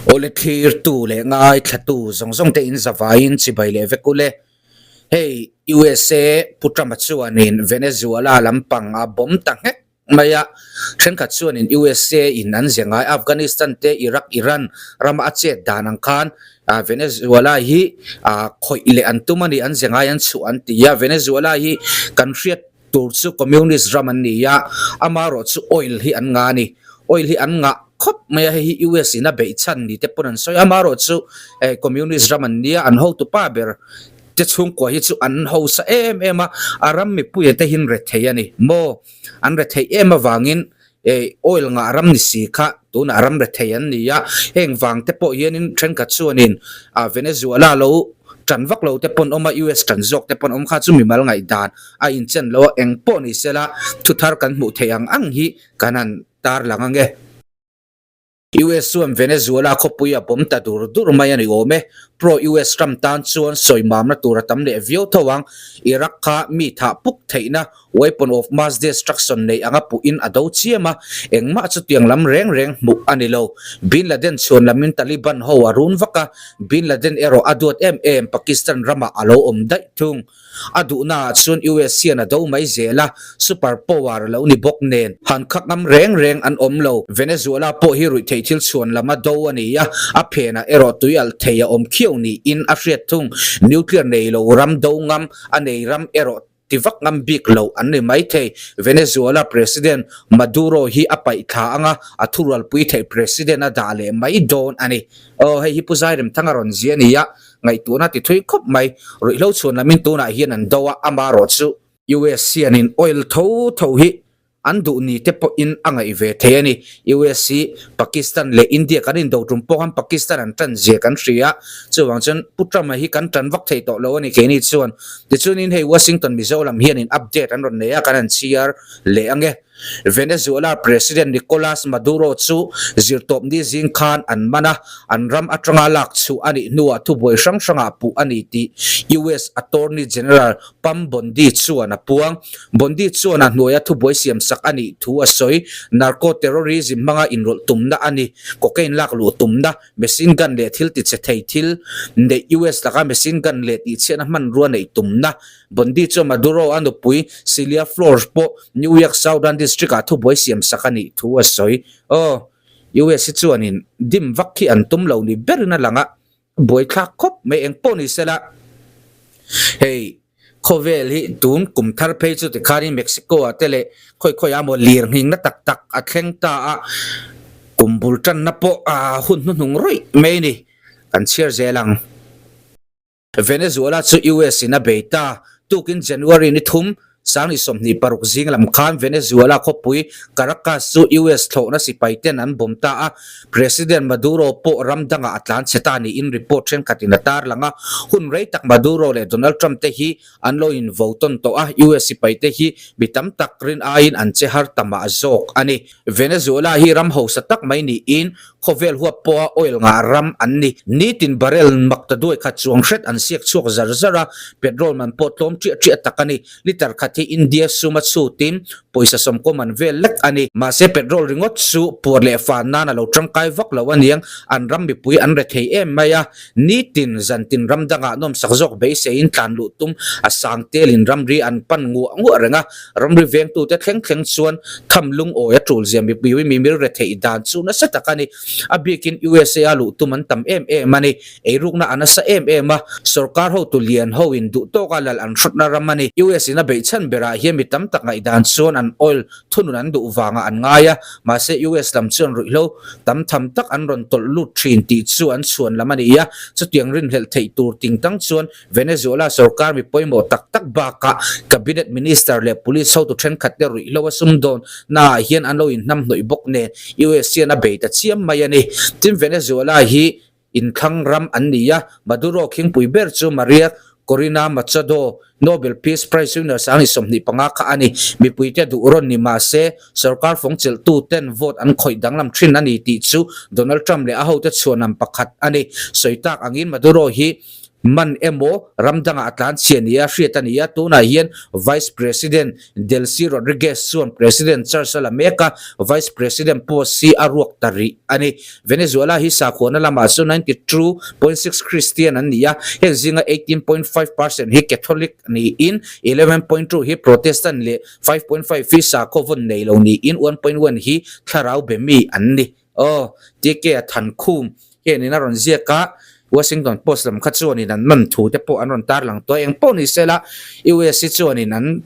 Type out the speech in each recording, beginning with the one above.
Awle thlirtu leh ngaithlatu zawng zawng te in zavaiin chibai leh vek ule. Hei USA Pu Trump-a chuanin Venezuela lampang a bawm ta nghek mai a, thenkhat chuanin USA in an ze ngai Afghanistan te Iraq Iran rama a chet dan ang khan Venezuela hi khawih leh an tum a ni an ze ngai an chhuah an ti a, Venezuela hi kan hriat tur chu communist ram an ni a, amaherawh chu oil hi an ngah a ni. Oil hi an ngah khawp mai a, hei hi US in a beih chhan ni te pawn an sawi a, amaherawh chu communist ram an nia, an hotu pa ber te chhungkua hi chu an hausa em em a, a ram mipuia te hin rethei a ni maw? An rethei em avangin oil ngah ram ni si kha tunah ram rethei an ni a, heng vang te pawh hianin thenkhat chuanin Venezuela lo tan vak lo te pawn awm a, US tan zawk te pawn awm kha chu mimal ngaihdan a inchen lo a, eng pawh ni sela thuthar kan hmuh theih ang ang hi kan han tarlang ange. US chuan Venezuela khawpui a bawm ta dur dur mai a ni awm e. Pro-US ram tan chuan sawi mamna tur a tam leh viau tho ang. Iraq kha mi thah puk theihna weapon of mass destruction nei anga puhin a do chiam a, engmah chutiang lam reng reng hmuh a ni lo. Bin Laden chhuan lamin Taliban ho a run vak a, Bin Laden erawh a duat em em Pakistan ramah a lo awm daih thung. A duhnaah chuan US hian a do mai zel a, super power a lo ni bawk nen. Han khak ngam reng reng an awm lo. Venezuela pawh hi ruihtheih thil chhuan lam a do a ni a, a phenah erawh tui alh thei a awm khiau niin a hriat thung. Nuclear nei lo ram do ngam, a nei ram erawh ti vak ngam bik lo an ni mai thei. Venezuela President Maduro hi a paih thla anga a thurualpui theih President a dah leh mai dawn a ni. Aw hei hi Pu Zairemthanga rawn zia a ni a, Ngaihtuahna ti thui khawp mai. Ruihhlo chhuan lamin tunah hian an do a, amarawh chu US hianin oil tho tho hi an duh ni te pawhin a ngaih ve thei a ni. US hi Pakistan leh India kan indo tum pawh khan Pakistan an tan zia kan hria a, chuvang chuan Pu Trump-a hi kan tan vak thei tawh lo a ni keini chuan. Tichuanin hei Washington Mizo lam hianin update an rawn nei a, kan han chhiar leh ange. Venezuela President Nicolas Maduro chu zirtawpni zing khan an man a, an ram atanga lak chhuh a nih hnuah thubuai hrang hrangah puh a ni tih US Attorney General Pam Bondi chuan a puang. Bondi chuan a hnuaia thubuai siamsak a nih thu a sawi. Narco-terrorism hmanga inrawlh tumna a ni, cocaine lak luh tumna, machine gun leh thil tichhe thei thil neih US laka machine gun leh tihchhiatna hmanrua neih tumna, Bondi chuan Maduro a nupui Cilia Flores pawh New York Southern District ah thubuai siam sak a nih thu a sawi. Aw, US hi chuanin dim vak khi an tum lo ni berin a lang a, buaithlak khawp mai eng pawh ni sela. Hei, khawvel hi tun kum thar phei chu tikhanin Mexico ah te leh khawi khawi ah maw lir nghingna tak tak a thleng ta a, kum bul tanna pawh a hun hnuhnung rawih mai ni, kan chhiar zel ang. Venezuela chu US in a bei ta. Tukin January ni thum, Sangni 26 zing lam khan Venezuela khawpui Caracas chu US thlawhna sipai ten an bawm ta a, President Maduro pawh ram dangah a tlan chhe ta niin report thenkhatin a tarlang a. Hun rei tak Maduro leh Donald Trump te hi an lo invo tawn tawh a, US sipai te hi mi tam tak rin aiin an che har ta mah zawk a ni. Venezuela hi ram hausa tak mai niin khawvel huap pawha oil ngah ram an ni. Nitin barrel mak ta duai khat chuang hret an siak chhuak zar zar a, petrol man pawh tlawm ṭiah ṭiah tak a ni. Litre khat hi India suma chhutin pawisa sawmkaw man vel lek a ni. Mahse petrol ringawt chu puar leh fan nan a lo ṭangkai vak lo aniang, an ram mipui an rethei em mai a. Nitin zantin ram dangah nawmsak zawk beiseiin tlan luh tum a sang telin ramri an pan nguah nguah reng a, ramri vengtute thleng thleng chuan tham lungawi a tul zia mipui mimir retheih dan chu nasa tak a ni. A bikin USA a luh tum an tam em em a ni. Eirukna a nasa em em a, sorkar hotu lian hoin duh tawka lal an hrawtna ram a ni. US in a beih chhan berah hian mi tam tak ngaihdan chuan an oil thunun an duh vangah an ngai a, mahse US lam chuan ruihhlo tam tham tak an rawn tawlh lut thin tih chu an chhuan lam a ni a, chutiang rinhlelh theih tur ting tang chuan Venezuela sorkar mi pawimawh tak tak bakah Cabinet Minister leh Police hotu thenkhat te ruihhlo a sumdawn naah hian an lo inhnamhnawih bawk nen US hian a bei ta chiam mai a ni. Tin Venezuela hi Inthlang ram an ni a, Maduro khingpui ber chu Maria Corina Machado, Nobel Peace Prize winner 25 kha a ni. Mipuite duh rawn ni mah se, sorkar fawng chelhtu ten vote an khawih danglam thin a ni tih chu Donald Trump leh a hote chhuanam pakhat a ni. Sawi tak angin Maduro hi Man emaw ram dangah a tlanchhia nia hriat a ni a, tunah hian Vice President Delcy Rodriguez chuan President charge a la mek a, Vice President post hi a ruak ta rih a ni. Venezuela hi sakhuana lamah chu 92.6 Christian an ni a, heng zinga 18.5 percent hi Catholic niin 11.2 hi Protestant leh 5.5 hi sakhaw vawn nei lo niin 1.1 hi thlarau be mi an ni. Aw, TK a than khum hianin a rawn ziak a, Washington Post lam kha chuanin an man thu te pawh an rawn tarlang tawh a, eng pawh ni sela US hi chuanin an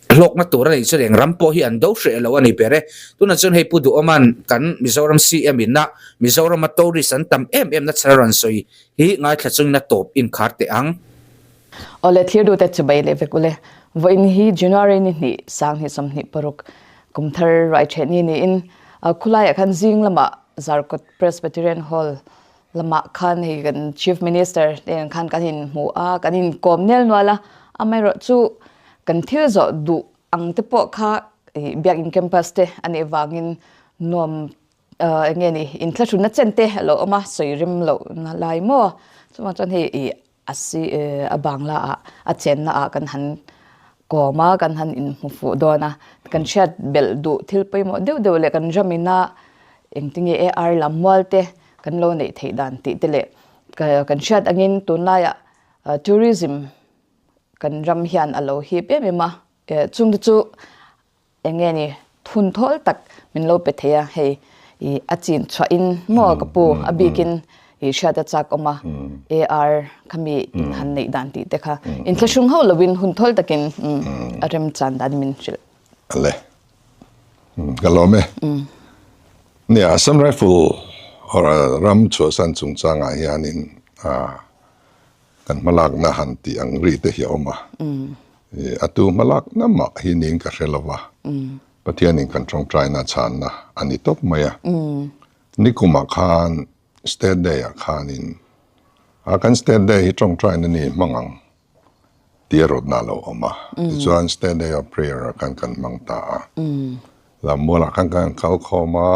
hlawkna tur a neih chuan eng ram pawh hi an do hreh lo a ni ber e. Tunah chuan hei Pu Duhawma'n kan Mizoram CM in a Mizorama tourist an tam em em na chhan a rawn sawi hi ngaithla chungin a tawp inkhar teh ang. Awle thlir duhte chu bei leh vek ule. Vawiin hi January ni hnih 20 26 kum thar ruai ṭheh ni niin khulaiah khan zing lamah Zarkawt Presbyterian Hall lamah khan hei kan Chief Minister te nen khan kan inhmu a, kan inkawm nel nual a, amaherawh chu kan thil zawh duh ang te pawh kha Biakin Campus te a nih vangin nuam eng nge ni inthlahrunna chen te a lo awm a, sawi rem lohna lai maw chuvang chuan hei ih A si a bangla ah a chenna ah kan han kawm a, kan han inhmu fuh dawn a, kan hriat belh duh thil pawimawh deuh deuh leh kan ram ina engtinge AR lam mual te kan lo neih theih dan tih te leh kan hriat angin tunlaiah tourism kan ram hian a lo hip em em a, chungte chu Eng nge ni thun thawl tak min lo pe thei a, hei i a chin chhuah in maw ka pu a bik in i hriat a chak awm a, AR kha mi in han neih dan tih te kha inthlahrung hauh lo in hun thawl tak in a rem chan dan min hrilh. Ale ka lawm e. Nia Assam Rifle or ram chhuahsan chungchangah hianin Kan hmalakna han tih ang ri te hi a awm a, a tu hmalakna mah hi niin ka hre lo va, Pathianin kan tawngtaina chhanna a ni tawp mai a. Nikumah khan State Day ah khanin a kan State Day hi tawngtaina ni hmang ang tih a rawtna a lo awm a, tichuan State Day of Prayer ah khan kan hmang ta a. Lammualah khan kan kal khawm a,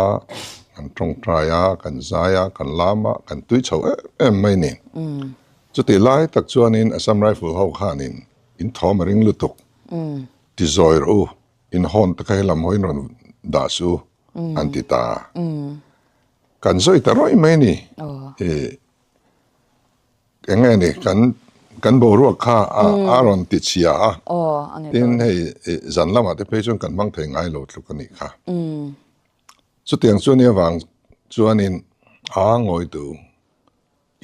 kan tawngtai a, kan zai a, kan lam a, kan tui chho em em mai ni. Chutih lai tak chuanin Assam Rifle ho khanin in thawm a ring lutuk, ti zawi rawh u, in hawn te kha helam haw in rawn dah suh u, an ti ta. Kan zawi ta rawih mai ni. Eng nge ni kan kan boruak kha a a rawn ti chhia a, tin hei zan lamah te phei chuan kan hmang thei ngai lo tluk a nih kha. Chutiang chu nia vang chuanin a ngawitu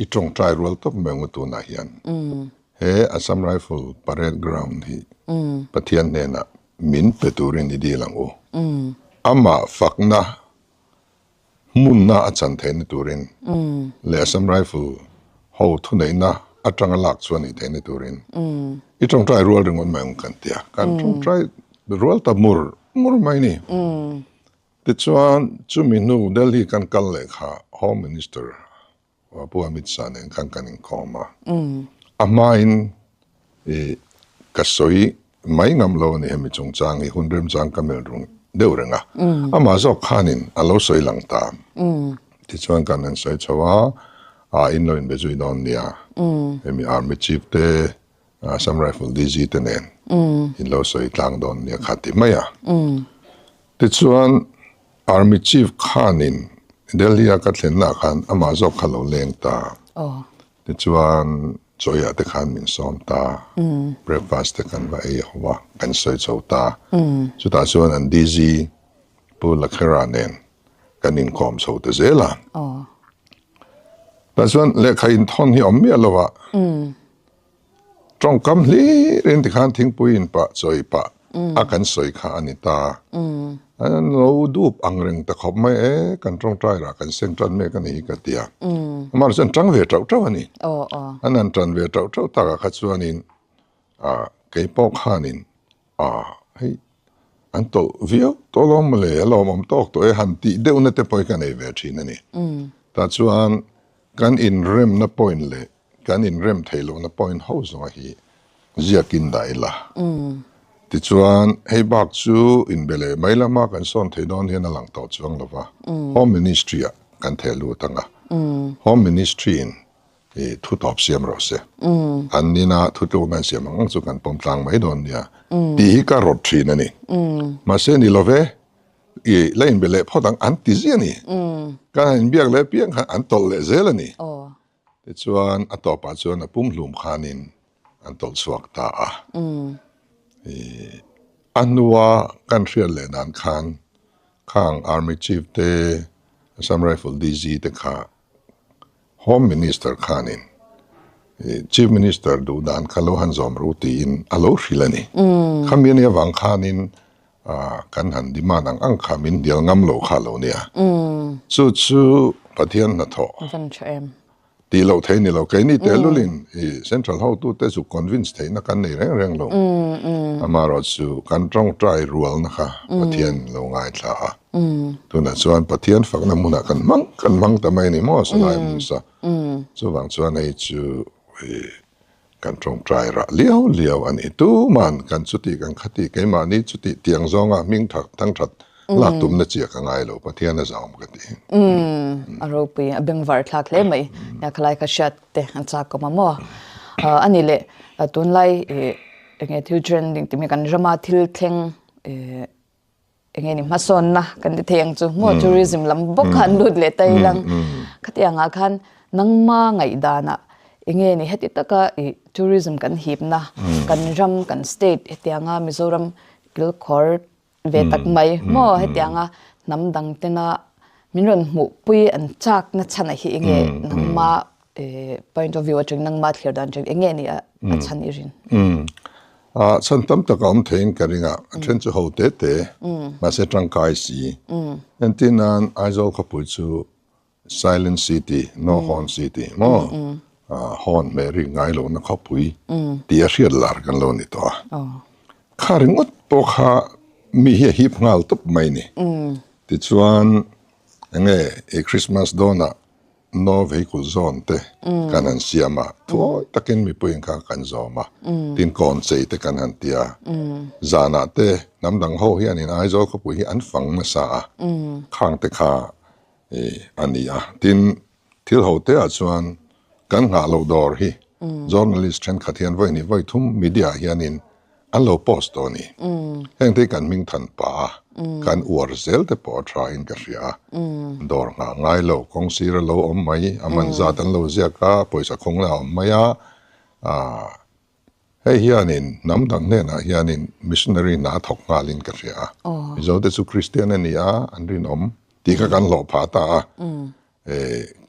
i tawngtai rual tawp mai ang u tunah hian he Assam Rifle Parade Ground hi Pathian hnenah min pe turin i dil ang u. Amah fakna Hmunna a chan theihna turin leh Assam Rifle ho thuneihna atanga lak chu a nih theihna turin i tawngtai rual ringawt mai ang kan ti a, kan tawngtai rual ta mur mur mai ni. Tichuan chumi hnu Delhi kan kal leh kha Home Minister Pu Amit Shah nen khan kan inkhawm a, a hmain i ka sawi mai ngam lo a ni hemi chungchang hi hun remchang ka melh rung deuh reng a, amah zawk khanin a lo sawi lang ta. Tichuan kan han sawi chho a, a in lo inbe zui dawn nia, hemi Army Chief te, Assam Rifle DG te nen in lo sawi tlang dawn nia kha ti mai a. Tichuan Army Chief khanin Delhi a ka thlenna khan amah zawk kha lo leng ta. Tichuan chawiah te khan min sawm ta, breakfast te kan va ei ho a, kan sawi chho ta. Chutah chuan an DG Pu Lakhera nen kan inkawm chho ta zel a. Tah chuan lehkha inthawn hi awm miah lo a. Tawngkam hlir in tikhan thingpui in pah chawi pah a kan sawi kha a ni ta. An lo dup ang reng ta khawp mai e, kan tawngtai rah kan seng tan mek a ni hi ka ti a. Amah chuan tang ve tauh tauh a ni. An han tan ve tauh tauh takah kha chuanin kei pawh khanin hei an tawlh viau tawh alawm mawle, a lawmawm tawk tawh e han tih deuhna te pawh hi ka nei ve thin a ni. Tah chuan kan inremna point leh Kan inrem theih lohna point ho zawnga hi ziakin dah ila. Tichuan, hei bak chu inbe leh mai lama kan sawn theih dawn hian a lang tawh chuang lo va, Home Ministry-ah kan theh lut ang a. Home Ministry-in I thu tawp siam rawh se. An nina thu tlukna an siam ang ang chu kan pawm tlang mai dawn nia tih hi ka rawt thin a ni. Mahse ni lo ve, i la inbe leh phawt ang an ti ziah a ni. Kan han inbiak leh piang khan an tawlh leh zel a ni. Tichuan a tawpah chuan a pumhlum khanin an tawlh chhuak ta a. I a hnua kan hriat leh dan khan khang Army Chief te, Assam Rifle DG te kha Home Minister khanin Chief Minister duh dan kha lo han zawm ru tiin a lo hrilh a ni. Khami a nih avang khanin kan han demand ang ang kha min hnial ngam lo kha lo nia. Chu chu Pathian hnathawh tih loh thei ni lo. Keini tehlulin Central hotute chu convince theihna kan nei reng reng lo. Amaherawhchu kan tawngtai rualna kha Pathian lo ngaithla a. Tunah chuan Pathian fakna hmunah kan hmang kan hmang ta mai a ni maw Salai Musa. Chuvang chuan hei chu kan tawngtai rah liau liau a ni. Tuman kan chuti kan khati keimahni chuti tiang zawnga hming that thang that lak tumna chiah ka ngai lo Pathian a zauhawm ka ti. A ropui a bengvar thlak hle mai. Nia khalai ka hriat te an chak awm a maw. A ni leh tunlai enge thil trending tih mai kan rama thil thleng enge ni hmasawnna kan ti thei ang chu maw tourism lam bawk kha an lut leh ta ilang khatiang ah khan nangma ngaihdanah enge ni heti taka ih tourism kan hipna kan ram kan state hetianga Mizoram kilkhawr ve tak mai maw hetianga hnam dang tena min rawn hmuhpui an chakna chhan ah hi enge nangma point of view atang nangma thlir dan atang enge ni a chhan i rin? A chhan tam tak a awm theiin ka ring a, a then chu ho te te, mahse tangkai si. Entir nan Aizawl khawpui chu Silent City, No Horn City maw? Horn hmeh rik ngai lohna khawpui tih a hriat lar kan lo ni tawh a. Kha ringawt pawh kha mi hi a hip nghal tawp mai ni. Tichuan enge i Christmas dawnah No vehicle zone te kan han siam a, thuawi takin mipui in kha kan zawm a, tin kawn chei te kan han ti a, zanah te hnam dang ho hianin Aizawl khawpui hi an fang nasa a, khang te kha a ni a, tin thil ho te ah chuan kan nghah loh dawr hi journalist thenkhat hian vawi hnih vawi thum media ah hianin An lo post tawh a ni. Heng te hi kan hming than pah a, kan uar zel te pawh a tha in ka hria a. Dawr nghah ngai lo, kawng sir a lo awm mai, a man zat an lo ziak a, pawisa khung lah a awm mai a. Aah hei hianin hnam dang hnenah hianin missionary hna a thawk nghalin ka hria a. Mizo te chu Kristian a ni a, an rinawm tih kha kan hlawh phah ta a.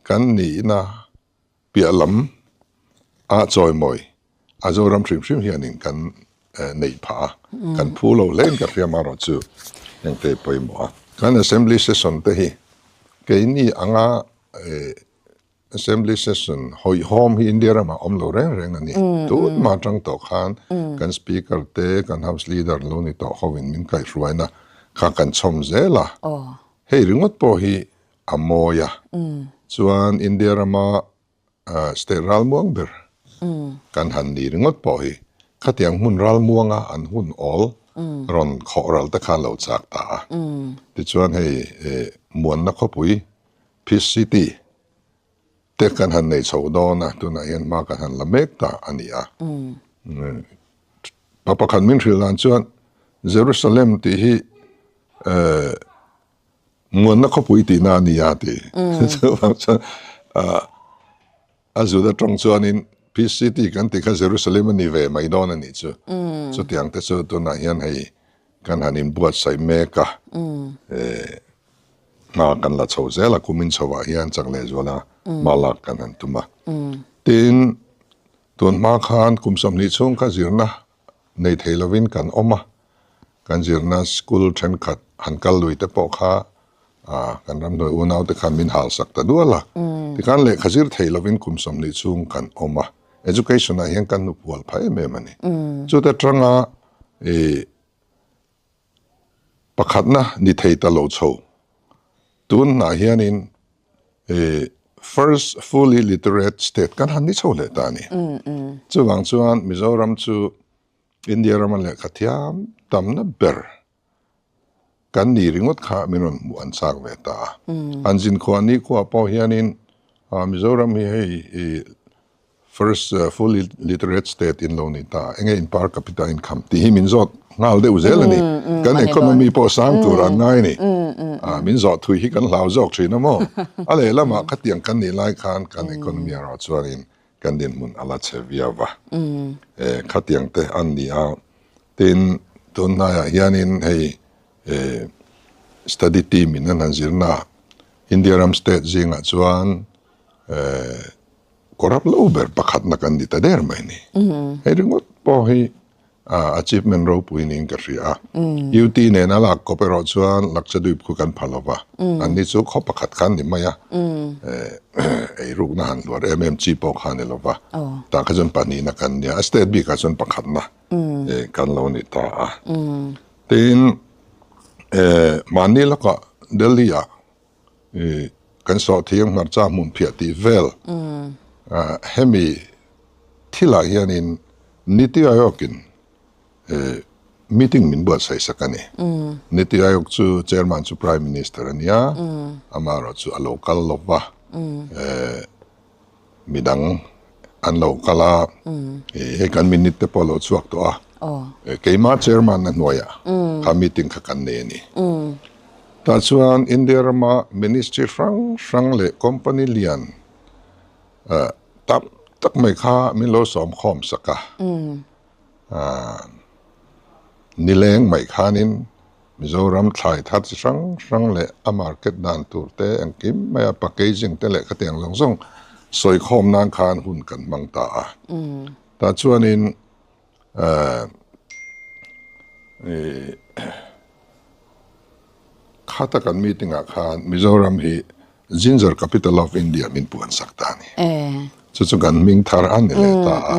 Kan nihna Piah lam a chawimawi a Zoram hrim hrim hianin kan neih phah a, kan phu lo hle in ka hria marawh chu engte pawimawh a. Kan Assembly Session te hi keini anga Assembly Session hawihhawm hi India ramah awm lo reng reng a ni. Tunhma atang tawh khan kan Speaker te, kan House Leader lo ni tawh hovin min kaihhruaina kha kan chhawm zel a. Hei ringawt pawh hi a mawi a, chuan India rama state ralmuang ber kan han ni ringawt pawh hi khatiang hmun ralmuanga an hun awl rawn khawh ral te khan lo chak ta a. Tichuan hei Muanna khawpui, Peace City, te kan han nei chho dawn a, tunah hian hma kan han la mek ta a ni a. Pa pakhat min hrilh dan chuan Jerusalem tih hi Muanna khawpui tihna a ni a ti. Chuvang chuan a zut atang chuanin Peace City kan tih kha Jerusalem a ni ve mai dawn a nih chu. Chutiang te chu tunah hian hei kan han inbuatsaih mek a, hna kan la chho zel a, kumin chhoah hian chak lehzuala hma lak kan han tum a. Tin, tun hma khan kum 20 chhung kha zirna nei thei lovin kan awm a, kan zirna school thenkhat han kal lui te pawh kha kan ramhnuai unau te khan min hal sak ta dual a, tikhan lehkha zir thei lovin kum 20 chhung kan awm a, education ah hian kan hnupual phah em em a ni. Chute tanga ih pakhatna ni thei ta lo chho tun hnah hianin ih first fully literate state kan han ni chho leh ta a ni. Chuvang chuan Mizoram chu India rama lehkha thiam tamna ber kan ni ringawt kha min rawn hmuh an chak ve ta a. An zinkhua ni khuaah pawh hianin Mizoram hi hei ih. First fully literate state in lo ni ta, enge in per capita income tih hi min zawt nghal deuh zel a ni. Kan economy pawh sang tur an ngai a ni. Min zawh thui hi kan hlau zawk thin a maw? A lehlamah khatiang kan nih lai khan kan economy erawh chuanin kan dinhmun a la chhe viau va. Khatiang te an ni a. Tin, tun hnaiah hianin hei study team in an han zirna India ram state zingah chuan Corrupt lo ber pakhatna kan ni ta der mai ni. Hei ringawt pawh hi achievement ropui niin ka hria a. UT nena lak kawp erawh chuan Lakshadweep khu kan pha lo va. Anni chu khaw pakhat kha an ni mai a. Eirukna han hluar em em chi pawh kha a ni lo va. Tah kha chuan pahnihna kan nia. A state bikah chuan pakhatna kan lo ni ta a. Tin, mahni lawkah Delhi-ah Kan sawhthiang hmarcha hmun phiah tih vel hemi thilah hianin Niti Aayog-in meeting min buatsaih sak a ni. Niti Aayog chu chairman chu Prime Minister a nia, amaherawhchu a lo kal lo va. Midang an lo kal a, hei kan minute te pawh a lo chhuak tawh a, keimah chairman na hnuaiah kha meeting kha kan nei a ni. Tah chuan India rama ministry hrang hrang leh company lian tam tak mai kha min lo sawm khawm sak a. Nileng mai khanin Mizoram thlai thar chi hrang hrang leh a market dan tur te engkim mai a packaging te leh khatiang zawng zawng sawi khawm nan khan hun kan hmang ta a. Tah chuanin Khata kan meeting ah khan Mizoram hi Ginger Capital of India min puan sak ta a ni. Chu chu kan hming thar a ni leh ta a.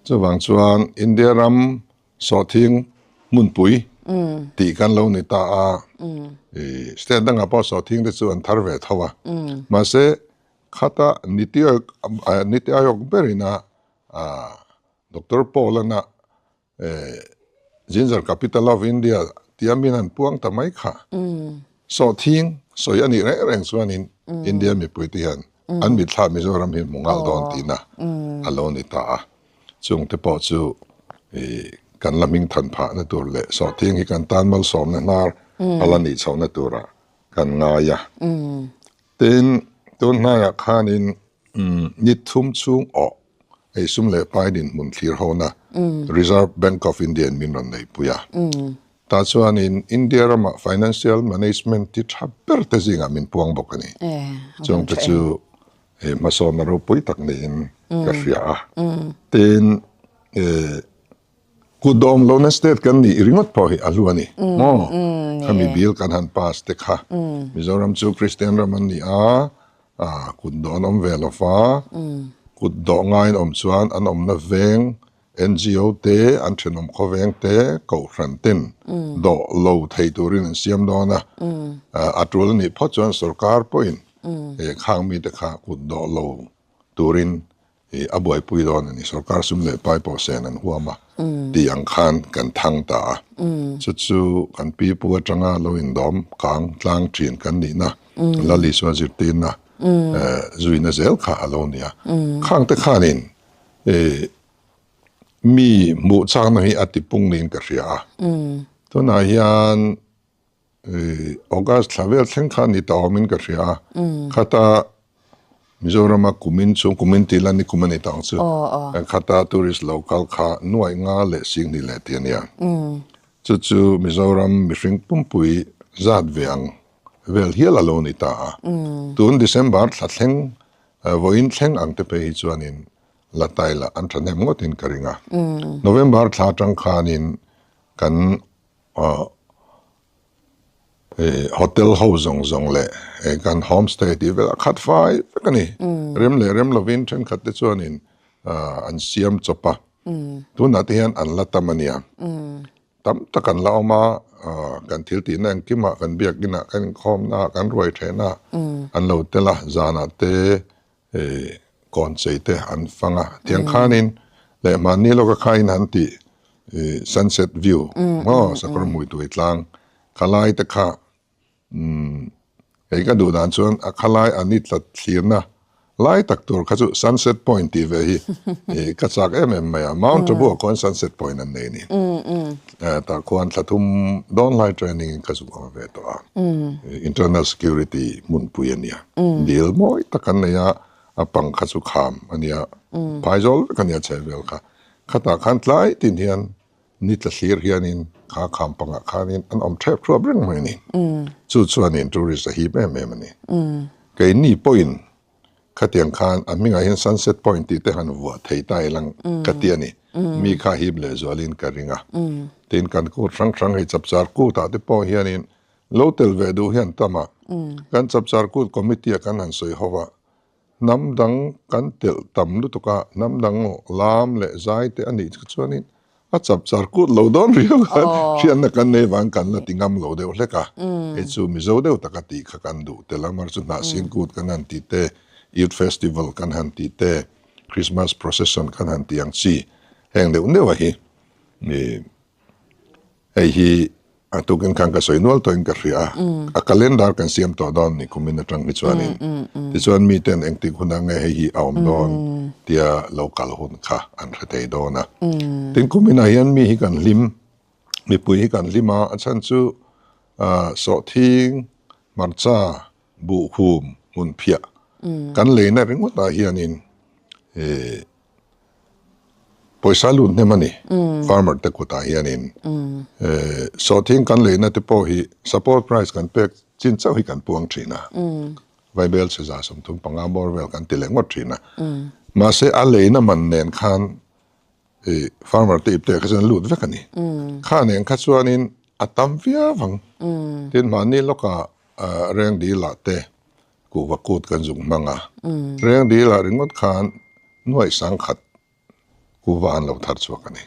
Chuvang chuan India ram sawhthing hmunpui tih kan lo ni ta a. State dangah pawh sawhthing te chu an thar ve tho a. Mahse khata Niti Niti Aayog berina Doctor Paul-ana Ginger Capital of India tia min han puang ta mai kha. Sawhthing sawi a nih reng reng chuanin India mipui te hian an mitthla Mizoram hi hmu nghal dawn tihna a lo ni ta a. Chung te pawh chu kan la hming than phahna tur leh sawhthing hi kan tan malsawmna hnar a la nih chhohna turah kan ngai a. Tin, tun hnaiah khanin ni thum chhung awh hei sum leh pai dinhmun thlir hona Reserve Bank of India in min rawn neipui a. Tah chuanin India rama financial management ti tha ber te zingah min puang bawk a ni. Chung te chu hmasawnna ropui tak niin ka hria a. Tin, Kut dawm lohna state kan nih ringawt pawh hi a hlu a ni maw? Khami bill kan han pass te kha Mizoram chu Kristian ram an ni a, kut dawh an awm ve lo va, kut dawh ngaiin awm chuan an awmna veng NGO te, an thenawm khawveng te, kohhran ten dawh lo thei turin an siam dawn a, a tul a nih phawt chuan sorkar pawhin khang mite kha kut dawh lo turin I a buaipui dawn a ni. Sorkar sum leh pai pawh sen an huam a tih ang khan kan thang ta a. Chu chu kan pi pu atanga lo indawm kang tlang thin kan nihna, Lal Isua zirtirna zuina zel kha a lo ni a. Khang te khanin mi hmuh chakna hi a tipung niin ka hria a. Tunah hian August thla vel thleng kha ni ta awmin ka hria a, khata Mizorama kumin chung kumin tih la ni kum a ni ta ang chu, khata tourist lo kal kha nuaih nga leh singhnih leh tih a nia. Chu chu Mizoram mihring pumpui zat ve ang vel hial a lo ni ta a. Tun December thla thleng vawiin thleng ang te phei hi chuanin la tai lah an thahnem ngawtin ka ring a. November thla atang khanin kan Hotel ho zawng zawng leh kan home stay tih vel a khat fai vek a ni. Rem leh rem lovin thenkhat te chuanin an siam chawp a, tunah te hian an la tam a nia. Tam tak an la awm a, kan thil tihna engkimah kan biakinah kan inkhawmnaah kan ruai theihnaah an lo tel a, zanah te Kawn chei te an fang a, tiang khanin leh mahni lawka khain han tih sunset view maw sakawr hmui tui tlang khalai te kha hei ka duh dan chuan a khalai a ni tlat thlirna Lai tak tur kha chu Sunset Point tih ve hi ka chak em em mai a, Mount Abu ah khuan Sunset Point an nei a ni. Tah khuan thla thum dawn lai training in ka zuk awm ve tawh a, Internal Security hmunpui a nia. Dil mawi tak an nei a, a pang kha chu kham a nia, phaizawl vek a nia chhehvel kha. Khatah khan tlai tin hian Ni tla thlir hianin kha kham pangah khanin an awm thep thuap reng mai a ni. Chu chuanin tourist a hip em em a ni. Keini pawhin khatiang khan a hmingah hian Sunset Point tih te han vuah thei ta ilang ka ti a ni. Mi kha hip lehzualin ka ring a. Tin kan kut hrang hrang hei chapchar kutah te pawh hianin lo tel ve duh hian tam a. Kan chapchar kut committee-a kan han sawi ho va, Hnam dang kan telh tam lutuk a, hnam dang lam leh zai te a nih chu chuanin a chap char kut lo dawn riau khan hriatna kan nei vang kan la ti ngam lo deuh hlek a. Hei chu Mizo deuh taka tih kha kan duh tel a, mar chu hnahsin kut kan han tih te, Youth Festival kan han tih te, Christmas Procession kan han tih ang chi heng deuh neuh a hi. Hei hi a tukin khan ka sawi nual tawhin ka hria a, a calendar kan siam tawh dawn ni kumin atang hi chuanin. Tichuan miten engtik hunah nge hei hi a awm dawn tia lo kal hun kha an hre thei dawn a. Tin kuminah hian mi hi kan hlim, mipui hi kan hlim a, a chhan chu sawhthing, hmarcha, buhhum, hmunphiah kan leina ringawtah hianin Pawisa lut hnem a ni. Farmer te kutah hianin sawhthing kan leina te pawh hi support price kan pek chin chauh hi kan puang thin a. Vaibel chhe 35 bawr vel kan ti leh ngawt thin a. Mahse a leina man nen khan farmer te ipte kha chuan lut vek a ni. Kha nen kha chuanin a tam viau ang. Tin mahni lawkah rengdil ah te Kuhva kut kan zuk hmang a, reng dil ah ringawt khan nuaih sangkhat kuhva an lo thar chhuak a ni.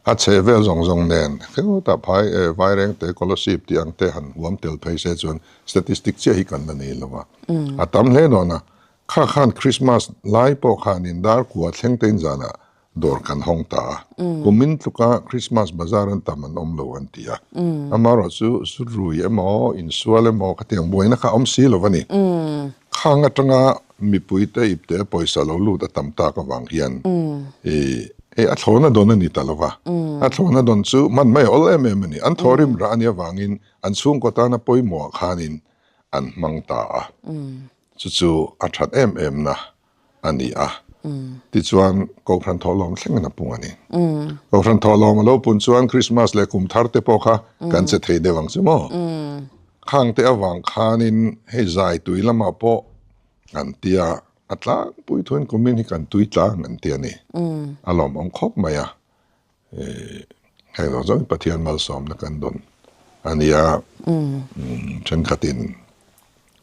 A chhe vel zawng zawng nen khengawtah phai Vairengte Kolosip tih ang te han huam tel phei se chuan statistic chiah hi kan la nei lo a, a tam hle dawn a. Kha khan Christmas lai pawh khanin dar kua thleng te in zanah Dawr kan hawng ta a, kumin tluka Christmas bazar an tam an awm lo an ti a. Amaherawh chu zu rui emaw, insual emaw khatiang buaina kha a awm si lo a ni. Khang atanga mipuite ipte pawisa lo lut a tam tak avang hian i hei a thlawna dawn a ni ta lo va. A thlawna dawn chu hman mai a awl em em a ni. An thawhrim rah a nih avangin an chhungkaw tana pawimawhah khanin an hmang ta a. Chu chu a that em em na a ni a. Tichuan, Kohhran thawhlawm thlengin a pung a ni. Kohhran thawhlawm a lo pun chuan Krismas leh kum thar te pawh kha kan che thei deuh ang chu maw? Khang te avang khanin hei zai tui lamah pawh an tia, a tlangpui thuin kumin hi kan tui tlang an ti a ni. A lawmawm khawp mai a. Heng zawng zawng hi Pathian malsawmna kan dawn a nia. Thenkhatin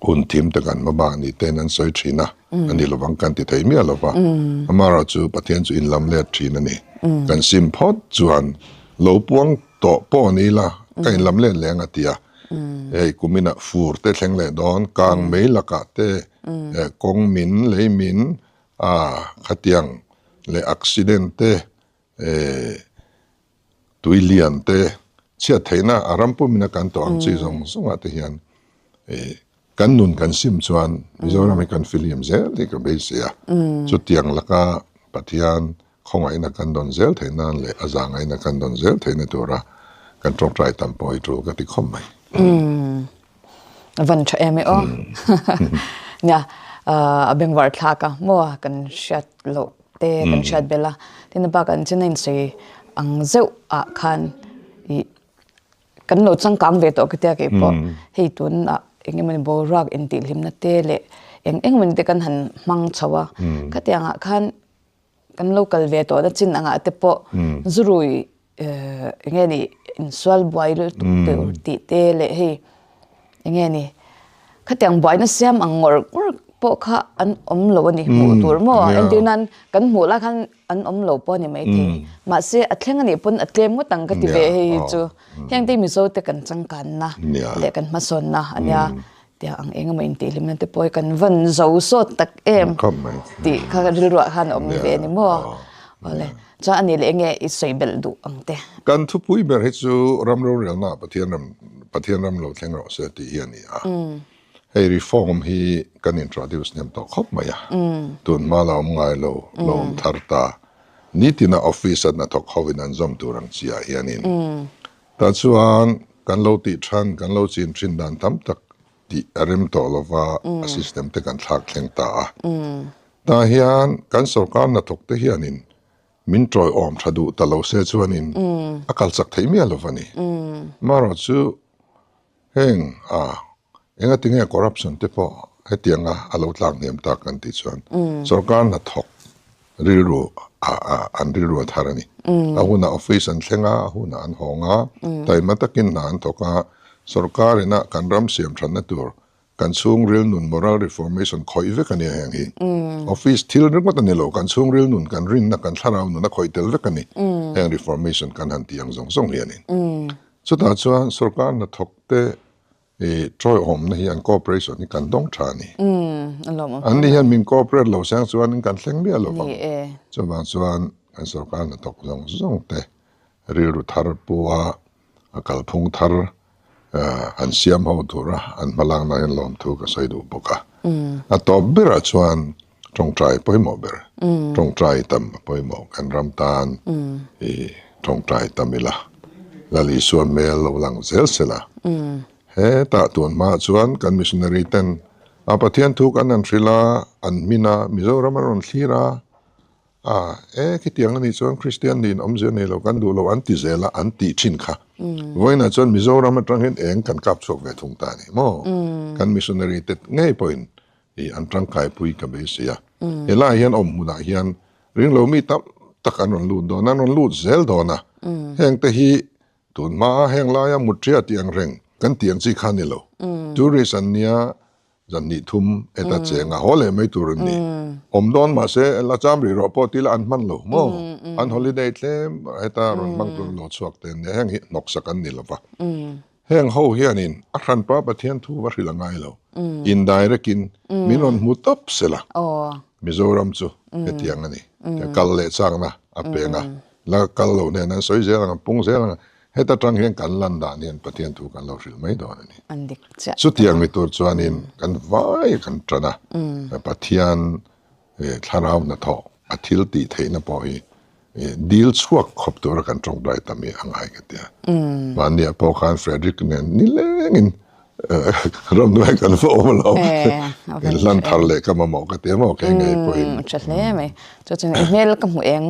hun thim te kan hmabak ni tein an sawi thin a, a ni lovang kan ti thei miah lova. Amaherawh chu Pathian chu inlam let thin a ni. Kan sim phawt chuan lo puang tawh pawh ni ila ka inlam let leh ang a ti a. Hei kuminah fur te thleng leh dawn, kang mei lakah te, kawng min, lei min, a khatiang leh accident te, Tui lian te chhiat theihna a ram pumina kan tawh ang chi zawng zawngah te hian kan nun kan sim chuan Mizoram hi kan fihlim zel tih ka beisei a. Chutiang laka Pathian khawngaihna kan dawn zel theih nan leh a zahngaihna kan dawn zel theihna tura kan tawngtai tam pawh hi tul ka ti khawp mai. A van tha em e aw. Nia a bengvar thlak a maw kan hriat loh te kan hriat belh a, tin a bakah an chin a insawi ang zeuh ah khan ih kan lo changkang ve tawh ka tia kei pawh hei tunah eng emawni boruak intihhlimna te leh eng eng emawni te kan han hmang chho a, khatiang ah khan kan lo kal ve tawhna chin angah te pawh zurui eng nge ni insual buai lutuk tur tih te leh hei eng nge ni khatiang buaina siam ang ngawr ngawr pawh kha an awm lo a ni hmuh tur maw entir nan kan hmuh lai khan an awm lo pawh a ni maithei mahse a thleng a nih pawn a tlem ngawt ang ka ti ve hei hi chu heng te Mizo te kan changkanna leh kan hmasawnna a nia. Tia ang eng emaw intihhlimna te pawh hi kan van zo sawt tak em tih kha rilruah khan a awm ve a ni maw? Awle, chuan a nih leh enge i sawi belh duh ang te? Kan thupui ber hi chu ram rorelna Pathian ram Pathian ram lo thleng rawh se tih hi a ni a. Hei reform hi kan introduce hnem tawh khawp mai a, tun hma la awm ngai lo, la awm thar ta. Nitina office a hnathawk hovin an zawm tur ang chiah hianin tah chuan kan lo tih than, kan lo chin thin dan tam tak tih a rem tawh lova a system te kan thlak thleng ta a. Tah hian kan sorkar hnathawk te hianin min tawiawm tha duh ta lo se chuanin a kal chak theih miah lova ni. Amaherawhchu Heng a engati nge corruption te pawh hetianga a lo tlak hniam tak kan tih chuan sorkar hnathawk rilru an rilru a thar a ni. A hunah office an thleng a, a hunah an hawng a, taima takin hna an thawk a, sorkar ina kan ram siam thatna tur kan chhungril nun moral reformation khawih vek a nia heng hi. Office thil ringawt a ni lo, kan chhungril nun, kan rinna, kan thlarau nun a khawih tel vek a ni heng reformation kan han tih ang zawng zawng hianin. Chutah chuan sorkar hnathawk te i tawihawmna hi an cooperation hi kan dawng tha a ni. An ni hian min cooperate lo seng chuan kan thleng miah lo vang. Chuvang chuan kan sorkar hnathawk zawng zawng te rilru thar pua a kalphung thar an siam ho tura an hmalakna hian lawmthu ka sawi duh bawk a. A tawp berah chuan Tawngtai pawimawh ber. Tawngtai tam a pawimawh. Kan ram tan i tawngtai tam ila. Lal Isua hmel lo lang zel se la. Hetah tun hmaah chuan kan missionary ten a Pathian thu kan han hrilh a, an hmin a, Mizoram an rawn thlir a, a e khitiang anih chuan Kristian niin awmzia nei lo kan duh lo an ti zel a, an tih thin kha. Vawiinah chuan Mizoram atang hian eng kan kap chhuak ve thung ta a ni maw? Kan missionary te ngei pawhin I an tangkaipui ka beisei a. Helaiah hian awm hmunah hian ringlo mi tam tak an rawn lut dawn a, an rawn lut zel dawn a. Heng te hi tun hmaa heng laia mutria tih ang reng kan tih ang chi kha a ni lo. Tourist an nia zan hnih thum heta cheng a haw leh mai tur an ni. Awm dawn mahse la cham rih rawh pawh tila an hman lo maw? An holiday tlem heta rawn hmang tur lo chhuak te an nia, heng hi hnawksak an ni lo va. Heng ho hianin a hranpa Pathian thu va hrilh a ngai lo. Indirect in min rawn hmu tawp se la. Mizoram chu hetiang a ni. Kal leh chakna a peng a, la kal lo hnen an sawi zel ang, an pung zel ang. Heta tang hian kan lan dan hian Pathian thu kan lo hrilh mai dawn a ni. Chutiang ni tur chuanin kan vai kan tan a, Pathian Thlarau hnathawh a thil tih theihna pawh hi dil chhuak khawp tura kan tawngtai tam hi a ngai ka tia. Mahniah pawh khan Frederick nen nilengin ramhnuai kan va awm lo. Inhlan thar leh ka mamawh ka tia maw kei ngei pawhin. Tha hle mai. Chu chuan i hmel ka hmu eng.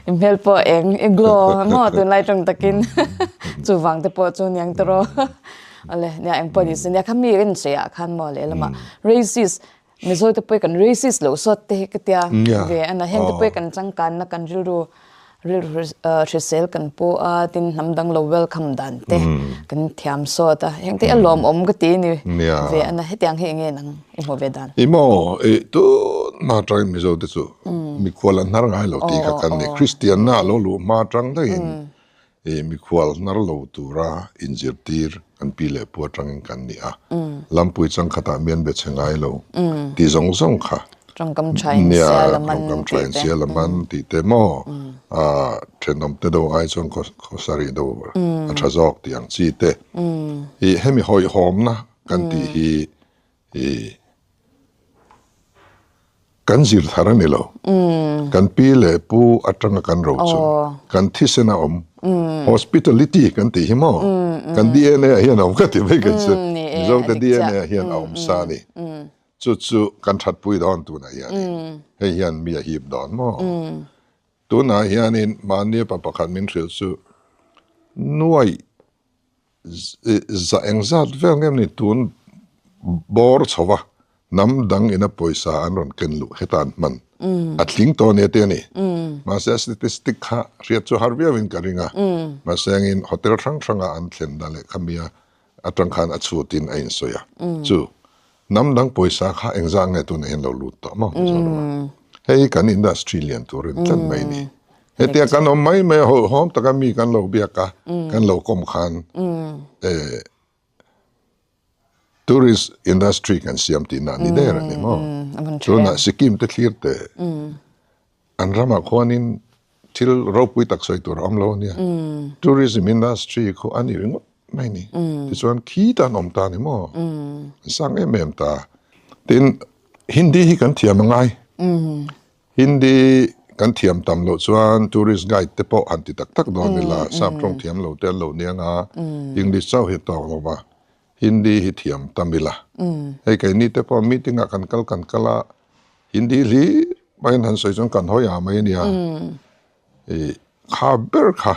I hmel pawh eng, i glow maw tunlai tawng takin. Chuvang te pawh chu niang tawh rawh. Awle, nia eng pawh ni se nia kha mi rin che ah khan maw lehlamah racist Mizo te pawh kan racist loh sawt te hi ka tia ve a na heng te pawh kan changkanna kan rilru rilru hrisel kan pu a tin hnam dang lo welcome dan te kan thiam sawt a heng te a lawmawm ka ti ni ve a na hetiang hi enge nang i hmu ve dan. I maw i tun hma atangin Mizo te chu mikhual an hnar ngai lo tih kha kan ni Kristian na lo luh hma atang daihin I mikhual hnar lo tura inzirtir kan pi leh pu atangin kan ni a, lampui changkhatah mian be che ngai lo tih zawng zawng kha Tawngkam tha in nia, sial a man tawngkam tha tih in te. sial a man tih te maw, thenawmte do ai chuan khawsarih do a tha zawk tih ang chi te. I hemi hawihhawmna kan tih hi I kan zir thar a ni lo. Kan pi leh pu atanga kan ro chu kan thisen a awm. Hospitality kan tih hi maw? Kan DNA ah hian a awm ka ti mai ka chu. Mizote DNA ah hian a awm sa a ni. Chu chu kan thatpui dawn tunah hianin hei hian mi a hip dawn maw? Tunah hianin mahni pa pakhat min hrilh chu nuaih Za engzat vel nge ni tun bawr chho va, hnam dang ina pawisa an rawn ken luh heta an hman a tling tawh nia te a ni. Mahse a statistic kha hriat chu har viau in ka ring a, mahse engin hotel hrang hranga an thlen na leh khamia atang khan a chhut in a insawi a, chu hnam dang pawisa kha engzat nge tunah hian lo lut tawh maw Mizoram ah. Hei kan industry lian tur in tlat mai ni. Hetia kan awm mai mai a, hawihhawm taka mi kan lo biak a, kan lo kawm khan tourist industry kan siam tihna a ni der a ni maw? Tunah Sikkim te thlir teh an ramah khuanin thil ropui tak sawi tur a awm lo a nia. Tourism industry khu a ni ringawt. mai ni. Tichuan khita an awm ta ni maw? An sang em em ta. Tin, Hindi hi kan thiam a ngai. Hindi kan thiam tam loh chuan tourist guide te pawh han ti tak tak dawn ila, sap tawng thiam lo te an lo nia nga, English chauh hi a tawk lo va, Hindi hi thiam tam ila. Hei keini te pawh meeting ah kan kal kan kal a, Hindi hlir maiin han sawi chuan kan hawi ah mai a nia. Kha ber kha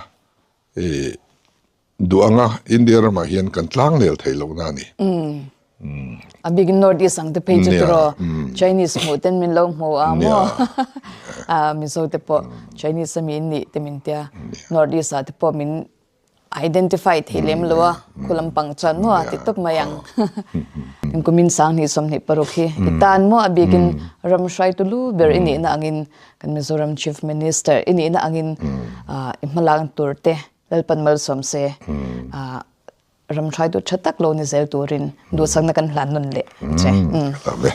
Duh anga India ramah hian kan tlang nel thei lo na a ni. A bikin North East ang te phei chu tiraw Chinese hmuh ten min lo hmu a maw? Mizo te pawh Chinese a mi in nih te min tia North East ah te pawh min identify thei lem lo a khu lampang chuan maw a ti tawp mai ang. Kumin 20 26 hi i tan maw a bikin ram hruaitu lu ber i nihna angin kan Mizoram Chief Minister i nihna angin i hmalak tur te Lalpan malsawm se ram hruaitu tha tak lo ni zel turin duhsakna kan hlan nawn leh che. Ka hlauh e.